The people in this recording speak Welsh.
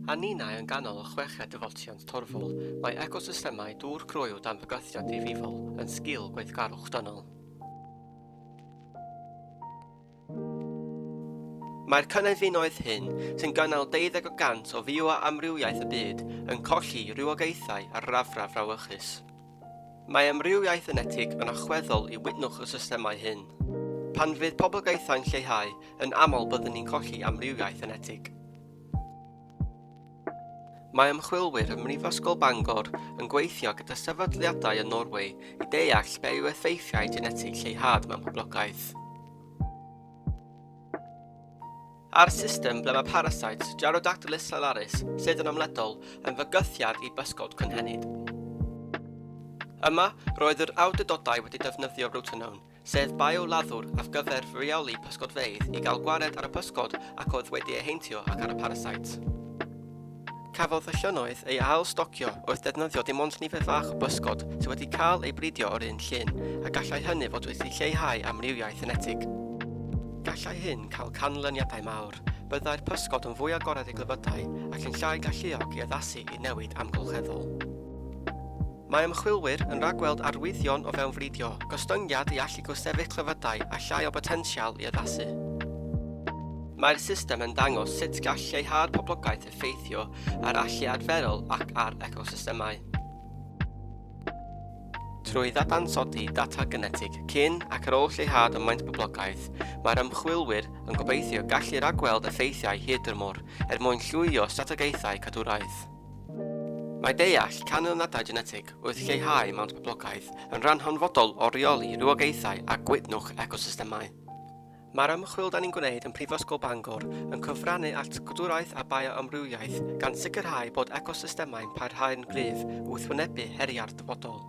A ninnau yn ganol y chweched dyfodiant torfol, mae ecosystemau dŵr croyw dan fygythiad difrifol yn sgil gweithgarwch dynol. Mae'r cynefinoedd hyn, sy'n gynnal deuddeg y gant o fioamrywiaeth y byd, yn colli rhywogaethau ar raddfa frawychus. Mae amrywiaeth enetig yn allweddol i wytnwch y systemau hyn. Pan fydd poblogaethau'n lleihau, yn aml byddwn ni'n colli amrywiaeth enetig. Mae ymchwilwyr ym Mhrifysgol Bangor yn gweithio gyda sefydliadau yn Norwy i deall be yw effeithiau genetig lleihad mewn poblogaeth. Ar system ble mae parasites Gyrodactylus salaris, sydd yn ymledol, yn fygythiad i bysgod cynhenid. Yma, roedd yr awdurdodau wedi defnyddio rotenone, sef bioladdwr ar gyfer rheoli pysgodfeydd i gael gwared ar y pysgod ac oedd wedi eu heintio ac ar y parasite. Cafodd y llynnoedd ei ail-stocio wrth ddefnyddio dim ond nifer fach o bysgod sydd wedi cael eu bridio o'r un llyn, a gallai hynny fod wedi lleihau amrywiaeth enetig. Gallai hyn cael canlyniadau mawr, byddai'r pysgod yn fwy agored i glefydau ac yn llai galluog i addasu i newid amgylcheddol. Mae ymchwilwyr yn rhagweld arwyddion o fewnfridio, gostyngiad i allu gwrthsefyll clefydau a llai o botensial i addasu. Mae'r system yn dangos sut gall lleihau'r poblogaeth effeithio ar allu adferol ac ar ecosystemau. Trwy ddadansoddi data genetig cyn ac ar ôl lleihad ym maint poblogaeth, mae'r ymchwilwyr yn gobeithio gallu rhagweld effeithiau hirdymor er mwyn llywio strategaethau cadwraeth. Mae deall canlyniadau genetig wrth lleihau maint poblogaeth yn rhan hanfodol o reoli rhywogaethau a gwytnwch ecosystemau. Mae'r ymchwil da ni'n gwneud yn Prifysgol Bangor yn cyfrannu at gadwraeth a bioamrywiaeth gan sicrhau bod ecosystemau'n parhau'n gryf wrth wynebu heriau'r dyfodol.